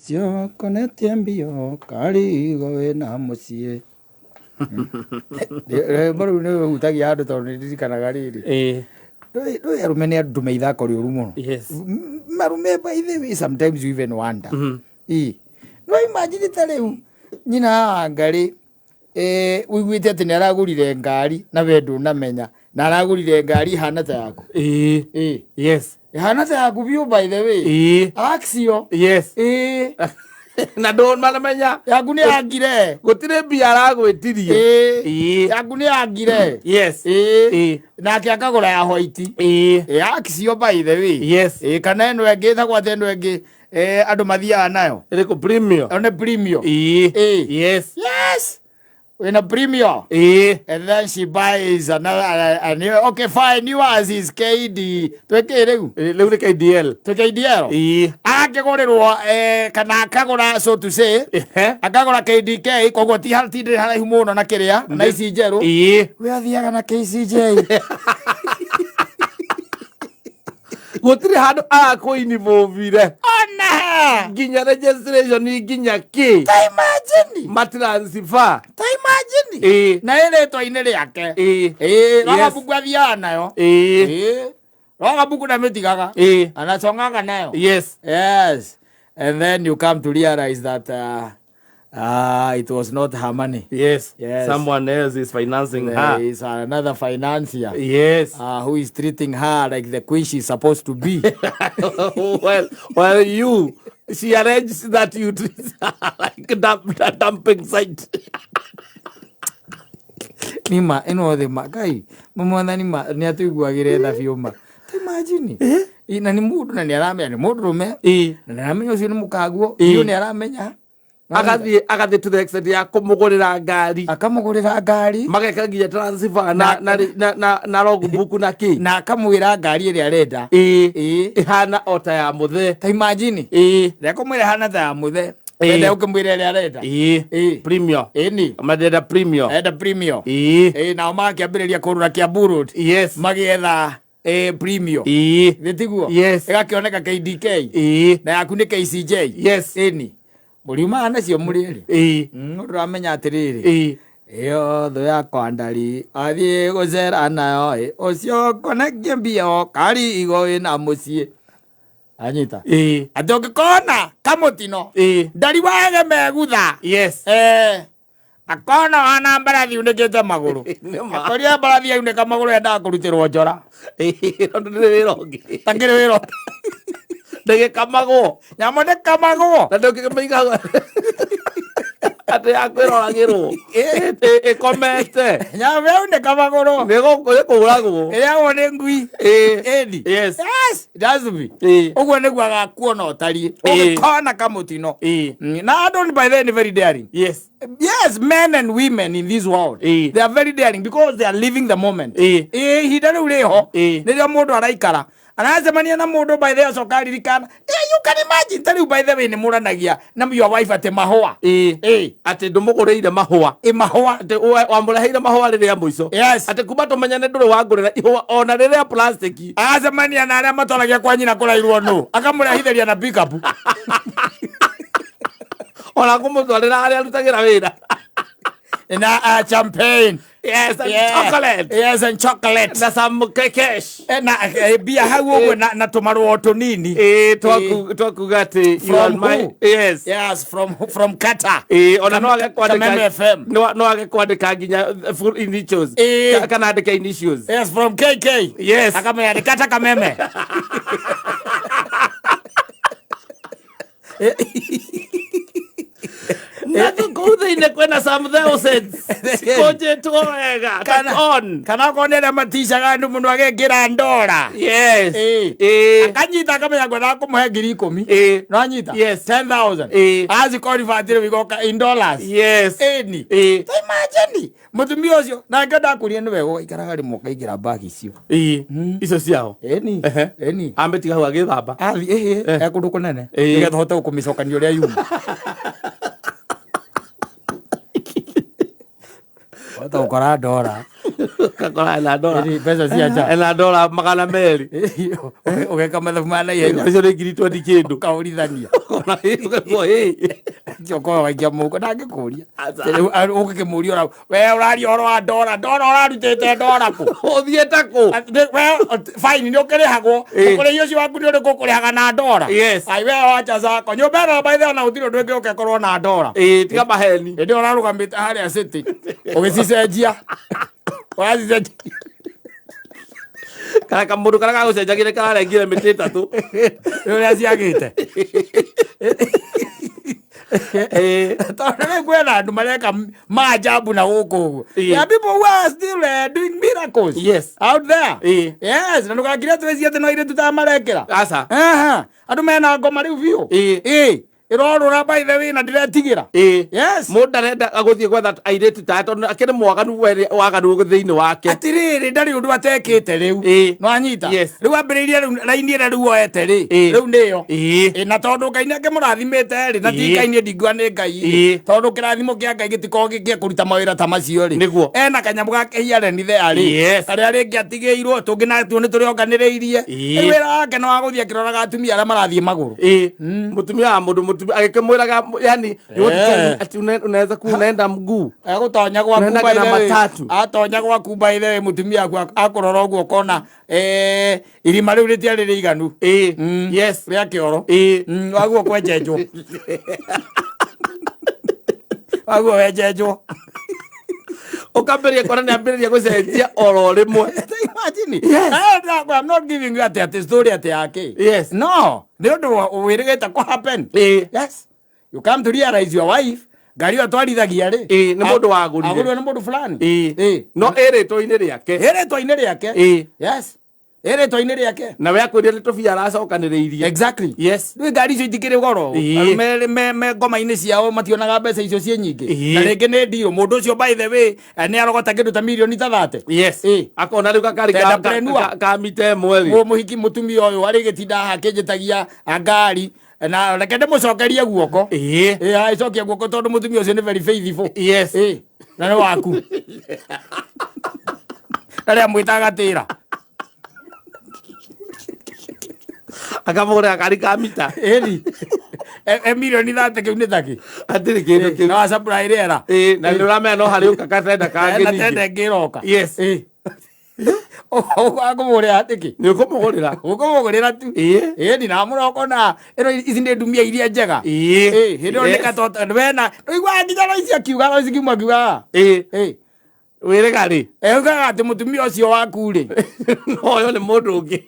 Ũcio mbio karigo wĩna mũciĩ. Rwĩmbo rũu nĩ rũhutagia andũ tondũ nĩ ndirikanaga rĩrĩ. Ndũĩ arũme nĩ andũ me ithako rĩũru mũno. Marume, by the way, sometimes you even wonder. Ĩ. No imagine ta rĩu nyina wa Ngarĩ, ũiguĩte atĩ nĩ aragũrire ngari na we ndũnamenya, na aragũrire ngari ihana ta yaku. Ĩ. Ihana ta yaku biũ, by the way. Axio. Ĩ. Na ndũnamenya. Yaku nĩ yangire. Gũtirĩ mbia aragwĩtirie. Yaku nĩ yangire. Nake akagũra ya white. Ĩ, Axio, by the way. Ĩ, kana ĩno ĩngĩ ĩtagwo atĩ, ĩno ĩngĩ andũ mathiaga nayo. Ĩrĩkũ? Premium? Ĩno nĩ Premium. Yes. Yes, wĩna Premium. And then she buys another, new, okay, fine, yours is KD twĩkĩ rĩu? Rĩu nĩ KDL. Twĩ KDL. Akĩgũrĩrwo, kana akagũra, so to say, akagũra KDK, koguo ti ti ndĩrĩ haraihu mũno na kĩrĩa na ici njerũ. We athiaga na KCJ. Gũtirĩ handũ arakũinvolvire. Ona nginya registration, nginya kĩ. Ta imagine. Matransfer. Ta imagine. Na ĩ rĩtwa-inĩ rĩake. Ĩ, Rwagabuku athiaga nayo. Ĩ, Rwagabuku ndamĩtigaga. Anacongaga nayo. Yes. And then you come to realize that it was not her money. Yes. Someone else is financing There her. is another financier who is treating her like the queen she's supposed to be. Well, you, she arranged that you treat her like a dumping site. Nima ĩno thĩ ma Ngai mwathani ma nĩ atũiguagĩre tha biũ ma. Ta imagine. Ĩ, na nĩ mũndũ na nĩ aramenya nĩ mũndũ rũme na nĩ aramenya ũcio nĩ mũkaguo biũ, nĩ aramenya. Agathiĩ to the extent ya kũmũgũrĩra ngari. Akamũgũrĩra ngari. Mageka nginya transfer na logbook na kĩ. Na akamwĩra ngari ĩrĩa arenda. Ĩhana o ta ya mũthee. Ta imagine. Ndekũmwĩra ĩhana ta ya mũthee. Wende ũkĩmwĩra ĩrĩa arenda. Premium. Ĩni. Mandenda Premium. Enda Premium. Ĩ. Nao makĩambĩrĩria kũrũra Kiambu Road. Magĩetha Premium. Nĩ tiguo? Yes. Ĩgakĩoneka KDK. Na yaku nĩ KCJ. Ĩni. Mũriumaga nacio mũrĩ erĩ. Ndũramenya atĩrĩrĩ. Ĩyo thũ yakwa ndari athiĩ gũcera nayo ĩ, ũcio konekie mbio karigo wĩna mũciĩ. Anyita. Atĩ ũngĩkona kamũtino ndari wage megutha. Akona wana mbarathi unĩkĩte magũrũ. Nĩ ma. Akoria mbarathi yaunĩka magũrũ yendaga kũrutĩrwo njora. Tondũ ndĩrĩ wĩra ũngĩ. Takĩrĩ wĩra. Ndĩgĩkamagwo. Nyamũ ndĩkamagwo. Na ndũngĩkĩmĩiga atĩ ya kwĩroragĩrwo ĩkomete. Nyamũ yaunĩka magũrũ. Nĩ kũragwo. Ĩrĩagwo nĩ ngui. Ĩni. Yes, it has to be. Ũguo nĩguo agakuona ũtariĩ. Ũngĩkona kamũtino. Na andũ by then very daring. Yes, men and women in this world. They are very daring because they are living the moment. Ĩ, ihinda rĩu rĩho. Nĩrĩo mũndũ araikara. Aracemania na mũndũ, by the way, acoka aririkana. You can imagine ta rĩu, by the way, nĩ mũranagia na your wife atĩ mahũa. Atĩ ndũmũgũrĩire mahũa. Ĩ, mahũa. Atĩ wamũreheire mahũa rĩrĩa mũico. Atĩ kuma tũmenyane ndũrĩ wangũrĩra ihũa ona rĩrĩa plastic. Agacemania na arĩa matwaragia kwa nyina kũrairwo nũ. Akamũrehithĩria na pickup. Ona kũmũtwarĩra harĩa arutagĩra wĩra. Na champagne. Yes, and chocolate. Yes, and chocolate. Na some cash. Na mbia hau ũguo na tũmarũa tũnini. Ĩ, twakuga atĩ you are From my who? Yes. Yes, from Qatar. Ĩ, ona no age kwandĩka Kameme FM. No age kwandĩka nginya full initials. Kana andĩke initials. Yes, from KK. Akamenya nĩ Kata Kameme. Na kũu thĩinĩ kwĩna some thousands cikũnjĩtwo wega. On. Kana okorwo nĩ arĩa maticaga andũ mũno agekĩra ndora. Akanyita akamenya ngwendaga kũmũhe 10,000. No anyita. 10,000. Acikonivati rĩu igoka in dollars. Ĩni. Ta imagine mũtumia ũcio nake ndakũria nĩ wega ũgaikaraga rĩmwe ũkaingĩra bag icio. Ĩ, icio ciao. Ĩni. Ĩni. Amĩtiga hau agĩthamba. Athiĩ ĩhĩ ekũndũ kũnene nĩgetha ũhote kũmĩcokania ũrĩa yuma. Wahota gũkora ndora. Ũgakora ena ndora. Ĩni, mbeca cia nja. Ena ndora 200. Ũgeka mathabu ma naihenya. Icio nĩ 20,000 kĩndũ. Ũkaũrithania. Ũkona ũkaigua ĩ. Ũkorwo waikia mũhuko ndangĩkũria. Aca. Ũngĩkĩmũria ũra we ũraria ũhoro wa ndora, ndora ũrarutĩte ndora kũ? Ũthiĩte kũ? We fine nĩ ũkĩrĩhagwo. Ĩ. Ũkũrĩhi ũcio waku nĩ ũrĩkũ ũkũrĩhaga na ndora? Yes. Ai we wacha zako. Nyũmba ĩno by the way ona gũtirĩ ũndũ ĩngĩũka ĩkorwo na ndora. Ĩ, tiga maheni. Hĩndĩ ĩyo ũrarũgamĩte harĩa city ũgĩcicenjia. Ũracicenjia. Kana kamũndũ karĩa gagũcenjagia nĩ kararengire mĩtĩ ĩtatũ. Nĩ ũrĩa ciagĩte. Ĩ. Tondũ rĩu kwĩna andũ mareka maajabu na gũkũ ũguo. Ĩ. There are people who are still doing miracles Yes. out there. Ĩ. Yes, na ndũgakire twĩcie atĩ no airĩtu ta marekĩra. Aca. Aha, andũ mena ngoma rĩu biũ. Ĩ. Ĩ. Ĩrorũra by the way na ndĩretigĩra. Ĩ. Yes. Mũndũ ndarenda gũthiĩ gwetha airĩtu ta tondũ akĩrĩ mwaganu we waganu thĩinĩ wake. Atirĩrĩ ndarĩ ũndũ atekĩte rĩu. Ĩ. Nĩwanyita? Yes. Rĩu ambĩrĩirie rĩu raini ĩrĩa rĩu oete rĩ. Ĩ. Rĩu nĩyo. Ĩ. Ĩ, na tondũ Ngai nĩ akĩmũrathimĩte rĩ, na ti Ĩ. Ngai niĩ ndingiuga nĩ Ngai rĩ. Ĩ. Tondũ kĩrathimo kĩa Ngai gĩtikoragwo gĩ gĩa kũruta mawĩra ta macio rĩ. Nĩguo. Ena kanyamũ gake hiareni there rĩ. Yes. Karĩa rĩngĩ atigĩirwo tũngĩ natuo nĩ tũrĩonganĩrĩirie. Ĩ. Rĩu wĩra wake nĩ wa gũthiĩ akĩroraga atumia arĩa marathiĩ magũrũ. Ĩ. Mũtumia wa mũndũ mũtumia agĩkĩmwĩraga yani you want to tell me Eh. ati unaweza kuwa unaenda mguu. Egũtonya gwaku Unaenda by na the way. matatu. Atonya gwaku by the way mũtumia waku akũrora ũguo ũkona irima rĩu rĩtiarĩ rĩiganu. Ĩ. Yes. Rĩa kĩoro. Ĩ. Waguo kwenjenjwo. Waguo wenjenjwo. Ũkambĩrĩria kuona nĩ ambĩrĩria gũcenjia oro rĩmwe. Imagine. Yes. I'm not giving you atĩ atĩ story atĩ yake. Yes. No, nĩ ũndũ wĩrĩgĩte kũ happen. Ĩ. Yes. You come to realize your wife ngari ĩyo twarithagia rĩ. Ĩ, nĩ mũndũ wagũrire. Agũrirwo nĩ mũndũ fulani. Ĩ. Ĩ. No ĩ rĩtwa-inĩ rĩake. Ĩ rĩtwa-inĩ rĩake. Ĩ. Yes. Ĩ rĩtwa-inĩ rĩake. Na we akwĩrire nĩ tũbia aracokanĩrĩirie. Exactly. Yes. Rĩu ngari icio itikĩrĩ goro. Ĩ. Arũme me ngoma-inĩ ciao mationaga mbeca icio ciĩ nyingĩ. Ĩ. Na rĩngĩ nĩ ndirũ. Mũndũ ũcio by the way nĩ arogota kĩndũ ta mirioni ta 30. Yes. Ĩ. Akona rĩu gakari Entrepreneur. ka mita ĩmwe rĩ. Mũndũ mũhiki mũtumia ũyũ arĩgĩtinda haha akĩnjĩtagia ngari na reke ndĩmũcokerie guoko. Ĩ. Ĩ, agĩcokia guoko tondũ mũtumia ũcio nĩ very faithful. Yes. Ĩ, na nĩ waku. Arĩa mwĩtaga gatĩra. Akamũgũrĩra gakari ka mita. Ĩni. E mirioni 30 kĩu nĩ takĩ. Hatirĩ kĩndũ kĩu. Na wa supply rĩera. Ĩ, na nĩ ũramenya no harĩ ũka gatenda kangĩ Na ningĩ. tenda ĩngĩ ĩroka. Yes. Ĩ. Akũmũgũrĩra nĩkĩ? Nĩ ũkũmũgũrĩra. Ũkũmũgũrĩra tu. Ĩ. Ĩ, ndinamũroko na ĩno ici nĩ ndumia iria njega. Ĩ. Ĩ, hĩndĩ ĩyo nĩ Yes. katota wena. Ũiguaga nginya Loici akiuga Loici kiuma akiugaga. Ĩ. Ĩ. Wĩrĩga rĩ? Eugaga atĩ mũtumia ũcio waku rĩ. No ũyũ nĩ mũndũ ũngĩ.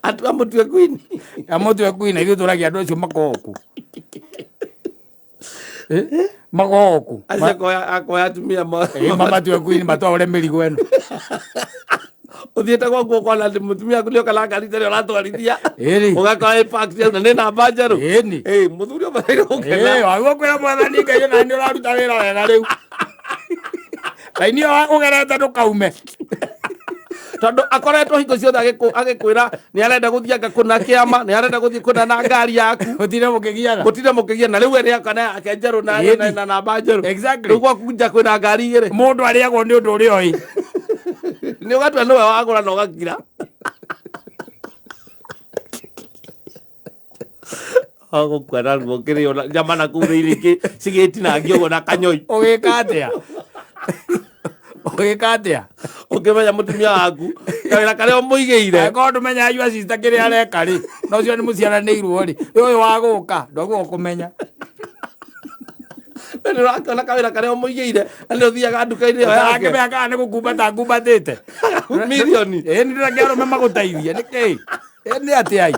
Atua mũtue queen. Amũtue queen ithuĩ tũragia andũ acio makoragwo kũ. Makoragwo kũ. Acio akoya atumia Ĩ, mamatue queen matwaũre mĩrigo ĩno. Ũthiĩte gwaku ũkona atĩ mũtumia waku nĩoka na ngari ĩrĩa ũratwarithia. Ĩni. Ũgakora ĩ parked hau na nĩ namba njerũ. Ĩni. Ĩ, mũthuri ũbataire gũkena. Ĩ, waguo kwĩra mwathani Ngai ona nĩ ũraruta wĩra wega rĩu. Raini ĩyo ũgerete ndũkaume. Tondũ akoretwo hingo ciothe agĩkwĩra nĩ arenda gũthiĩ anga kũna kĩama, nĩ arenda gũthiĩ kũna na ngari yaku. Gũtirĩ mũkĩgiana. Gũtirĩ mũkĩgia na rĩu we nĩoka na yake njerũ Ĩni. na namba njerũ. Exactly. Rĩu gwaku nja kwĩna ngari igĩrĩ. Mũndũ arĩagwo nĩ ũndũ ũrĩa oĩ. Nĩ ũgatua nĩwe wagũra na ũgakira. Ũgũkua na ruo ũkĩrĩo na nyama na kũu thĩinĩ cigĩtinangio ũguo na kanyoi. Ũgĩka atĩa? Ũgĩka atĩa? Ũkĩmenya mũtumia waku kawĩra karĩa ũmũigĩire. Angĩkorwo ndũmenyaga your sister kĩrĩa areka rĩ, na ũcio nĩ mũciaranĩirwo rĩ, ũyũ wa gũka ndwaguo ũkũmenya. We nĩ ũrakĩona kawĩra karĩa ũmũigĩire na nĩ ũthiaga nduka-inĩ ĩyo yake. Ũtarakĩmenya kana nĩ gũkumbata ngumbatĩte. Mirioni. Ĩ, nĩ ndĩreke arũme magũteithie nĩkĩ? Ĩ, nĩ atĩa ai?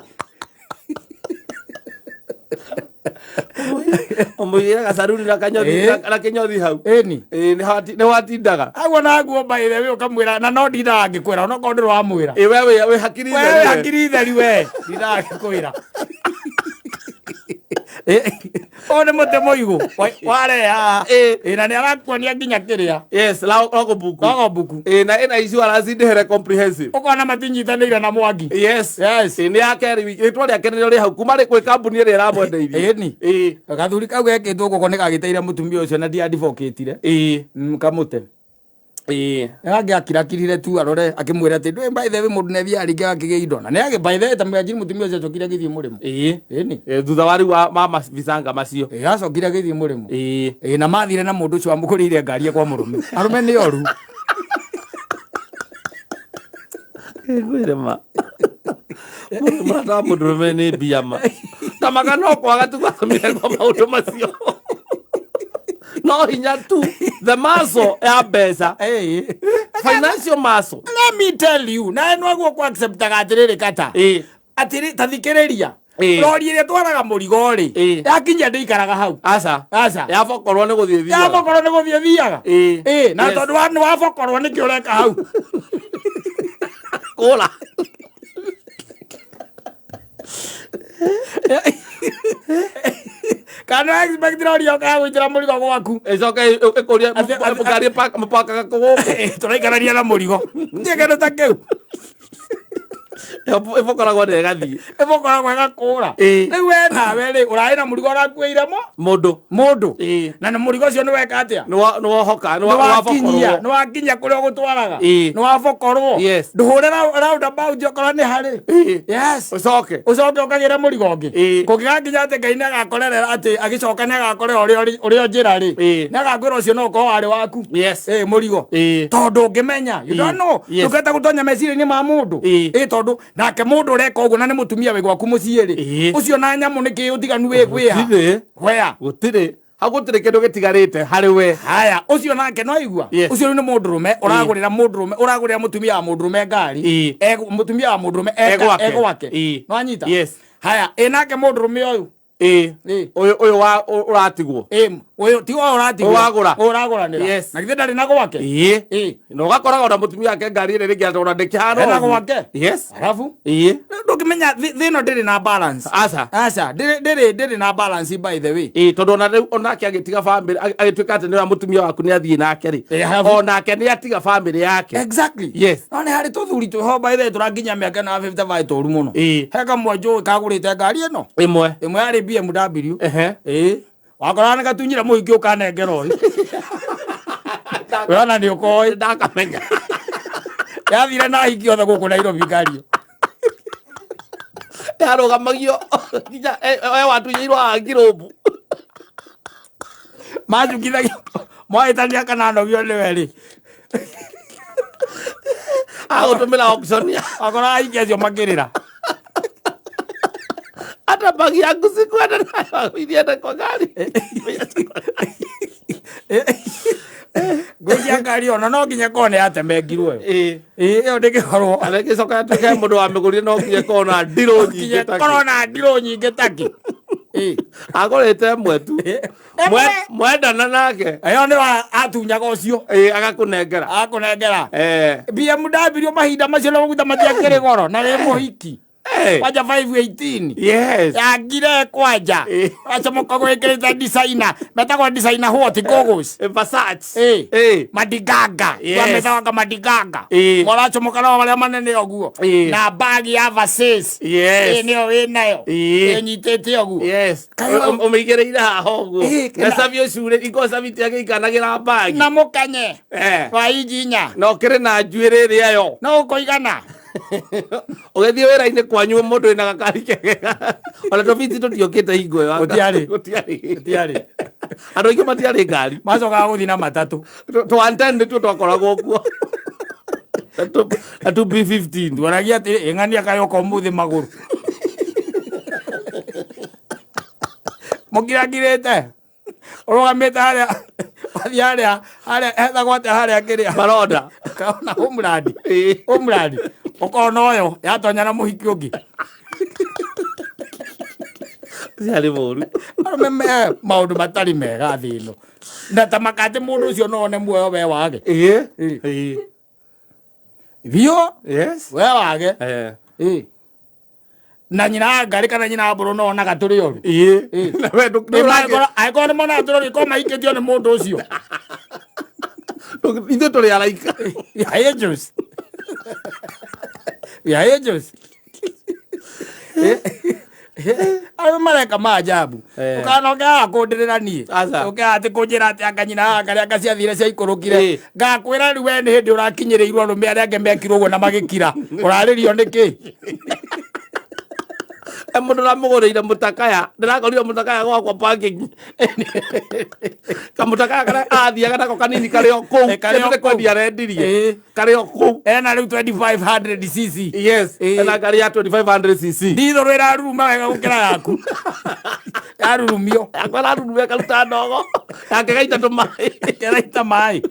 Ũmũigĩire gacaruni na kanyothi Ĩ. na kĩnyothi hau. Ĩni. Ĩ, nĩ watindaga. Aguo naguo by the way ũkamwĩra na no ndindaga ngĩkwĩra onokorwo ndũrĩ wamwĩra. Ĩ, we wĩ hakiri We theri we. hakiri theri we ndindaga ngĩkwĩra. Ũyũ nĩ mũtĩ mũigũ wareha. Ĩ. Ĩ, na nĩ arakuonia nginya kĩrĩa. Yes, logbook. Logbook. Ĩ, na ĩna insurance ndĩhere comprehensive. Ũkona matinyitanĩire na Mwangi. Yes. Yes. Ĩ, nĩ ya kerĩ wiki rĩtwa rĩake nĩrĩo rĩ hau kuma rĩ kwĩ kambuni ĩrĩa ĩramwendeirie. Ĩni. Ĩ. Gathuri kau gekĩtwo gũkũ nĩ gagĩteire mũtumia ũcio na ndiadivokĩtire. Ĩ. Kamũte. Nĩangĩakirakirire tu arore akĩmwĩra atĩ ndũĩ, by the way, mũndũ nĩathiaga rĩngĩ agakĩgĩa indo na nĩagĩ, by the way, ta mwajiri mũtumia ũcio acokire agĩthiĩ mũrĩmo. Ĩni. Thutha wa rĩu wa mabicanga macio. Ĩ, acokire agĩthiĩ mũrĩmo. Ĩ, na mathire na mũndũ ũcio wamũgũrĩire ngari e kwa mũrũme. Arũme nĩ oru. Ngwĩre ma, mũrata wa mũndũrũme nĩ mbia ma tamaga no kwaga tu gwathomire kwa maũndũ macio no hinya tu the muscle ya mbeca, financial muscle. Let me tell you, nawe nwaguo ku acceptaga atĩrĩrĩ kata atĩrĩ, ta thikĩrĩria, rori ĩrĩa twaraga mũrigo rĩ, yakinya ndĩikaraga hau. Aca. Aca. Yabokorwo nĩ gũthiĩ thiaga. Yabokorwo nĩ gũthiĩ thiaga. Ĩ, na tondũ wa nĩ wabokorwo, nĩkĩ ũreka hau? Kũra. Kana expect rori yoka ya gũitĩra mũrigo gwaku? Ĩcoke ĩkũrie ngari mũpakaga kũgũkũ. Tũraikarania na mũrigo tie kĩndũ ta kĩu. Ĩbokoragwo na ĩgathiĩ. Ĩbokoragwo ĩgakũra. Rĩu we nawe rĩ, ũrarĩ na mũrigo ũrakuĩire mo mũndũ. Mũndũ. Na nĩ mũrigo ũcio nĩ weka atĩa? Nĩ wohoka nĩ nĩwakinyia wabokorwo. Nĩwakinya kũrĩa ũgũtwaraga. Nĩwabokorwo. Ndũhũre roundabout okorwo nĩ harĩ. Yes. Ũcoke. Ũcoke ũkagĩre mũrigo ũngĩ. Kũngĩgakinya atĩ Ngai nĩagakorerera atĩ agĩcoka nĩagakorera ũrĩa njĩra rĩ, nĩagakwĩra ũcio no ũkorwo warĩ waku. Ĩ, mũrigo. Tondũ ũngĩmenya, you don't know. Ndũngĩhota gũtonya meciria-inĩ ma mũndũ. Ĩ, tondũ nake mũndũ ũreka ũguo na nĩ mũtumia wĩ gwaku mũciĩ rĩ, ũcio na nyamũ nĩ kĩ ũtiganu wĩ gwĩha? Gũtirĩ. Where? Gũtirĩ hau, gũtirĩ kĩndũ gĩtigarĩte harĩ we. Haya, ũcio nake no aigua. Ũcio rĩu nĩ mũndũrũme ũragũrĩra mũndũrũme, ũragũrĩra mũtumia wa mũndũrũme ngari. Mũtumia wa mũndũrũme Egwake. Egwake. Nĩwanyita? Yes. Haya, ĩ nake mũndũrũme ũyũ? Ũyũ wa ũratigwo. Ĩ, ũyũ ti ũyũ ũratigwo. Ũyũ wagũra. Ũyũ ũragũranĩra. Na githĩ ndarĩ na gwake? Na ũgakoraga ona mũtumia wake ngari ĩrĩa rĩngĩ ona ndĩkĩhana Ena ũguo. gwake. Arabu ndũngĩmenya thĩ ĩno ndĩrĩ na balance. Aca. Aca, ndĩrĩ na balance, by the way. Ĩ, tondũ ona rĩu onake agĩtiga bamĩrĩ, agĩtuĩka atĩ nĩwe mũtumia waku nĩ athiĩ nake rĩ, Arabu onake nĩ atiga bamĩrĩ yake. No nĩ harĩ tũthuri twĩho, by the way, tũrakinya mĩaka ĩno ya 55 tũru mũno. He kamwe njũĩ kagũrĩte ngari ĩno ĩmwe. Ĩmwe yarĩ BMW. Ĩ, wakoraga nĩ gatunyire mũhiki ũkanengera ũyũ, we ona nĩ ũkoĩ. Ndakamenya. Yathire na hiki othe gũkũ Nairobi ngari ĩyo. Yarũgamagio nginya we watunyĩirwo haha ngirũmbu. Macukithagio mwahĩtania kana nogio nĩwe rĩ. Agũtũmĩra auction. Wakoraga hiki acio makĩrĩra. Hata bagi yangu sikuenda nayo, ilienda kwa gari. Ngũikia ngari ona no nginya korwo nĩ yatemengirwo ĩyo. Ĩ, ĩyo ndĩngĩkorwo. Arĩgĩcoka yatuĩka mũndũ wamĩgũrire no nginya ĩkorwo na ndirũ nyingĩ. Nginya taki. korwo na ndirũ nyingĩ taki. Ĩ. Agũrĩte ĩmwe tu. Ĩmwe. Mwendana nake. Ĩyo nĩyo atunyaga ũcio. Agakũnengera. Akũnengera BMW mahinda macio na maguta matiakĩrĩ goro na wĩ mũhiki. Kwanja 518 yangire kwanja wacomoka gwĩkĩrĩte designer, metagwo designer what, goggles. Versace. Madiganga. Metagwo madiganga. Moracomoka nao marĩa manene ũguo. Na bagi ya Versace. Nĩyo wĩnayo. Ĩnyitĩte ũguo. Ũmĩigĩrĩire haha ũguo. Na cabi ũcure iko cabi tiagĩikanagĩra bagi. Na mũkanye wa inji 4. Na ũkĩrĩ na njuĩrĩ ĩrĩa yo. No ũkũigana. Ũgĩthiĩ wĩra-inĩ kwanyu mũndũ wĩna gakari kega, ona tũbiti tũtiokĩte hingo ĩyo. Gũtiarĩ. Gũtiarĩ. Gũtiarĩ. Andũ aingĩ matiarĩ ngari. Macokaga gũthiĩ na matatũ. Twa 10 nĩtuo twakoragwo kuo na tu B15. Tuonagia atĩ ĩng'ania kayoka ũmũthĩ magũrũ mũkirakirĩte ũrũgamĩte harĩa wathiĩ harĩa hetagwo atĩa harĩa kĩrĩa? Maronda. Kaona homeland, homeland ũkona ũyũ yatonya na mũhiki ũngĩ. Ciarĩ mũru. Arũme me maũndũ matarĩ mega thĩ ĩno na ta makatĩ mũndũ ũcio no one muoyo we wage. Biũ. We wage. Na nyina wa ngari kana nyina wa mbũrũ no onaga tũrĩ oru. Na we Angĩkorwo nĩ monaga tũrĩ oru, korwo maikĩtio nĩ mũndũ ũcio. Ithuĩ tũrĩ araika. We are angels. We are angels. Arĩa mareka maajabu. Ũkanoke kũndĩrĩra niĩ. Aca. Ũke atĩ kũnjĩra atĩ anga nyina haha karĩa anga ciathire ciaikũrũkire. Ngakwĩra rĩu we nĩ hĩndĩ ũrakinyĩrĩirwo arũme arĩa angĩ mekirwo ũguo na magĩkira. Ũrarĩrio nĩkĩ? E mũndũ ũramũgũrĩire mũtakaya, ndĩrakorire mũtakaya gwakwa parking. Kamũtakaya karĩa athiaga nako kanini karĩ o kũu. Eh, karĩ o Kĩndũ nĩ kũu. kwendia arendirie. Karĩ o kũu. Ena rĩu 2500 cc. Yes. Ena ngari ya 2500 cc. Ndithũrũ ĩraruruma wega gũkĩra yaku. Yarurumio. Yakwa ĩraruruma ĩkaruta ndogo. Yake gaita tũmaĩ. Kĩraita maĩ.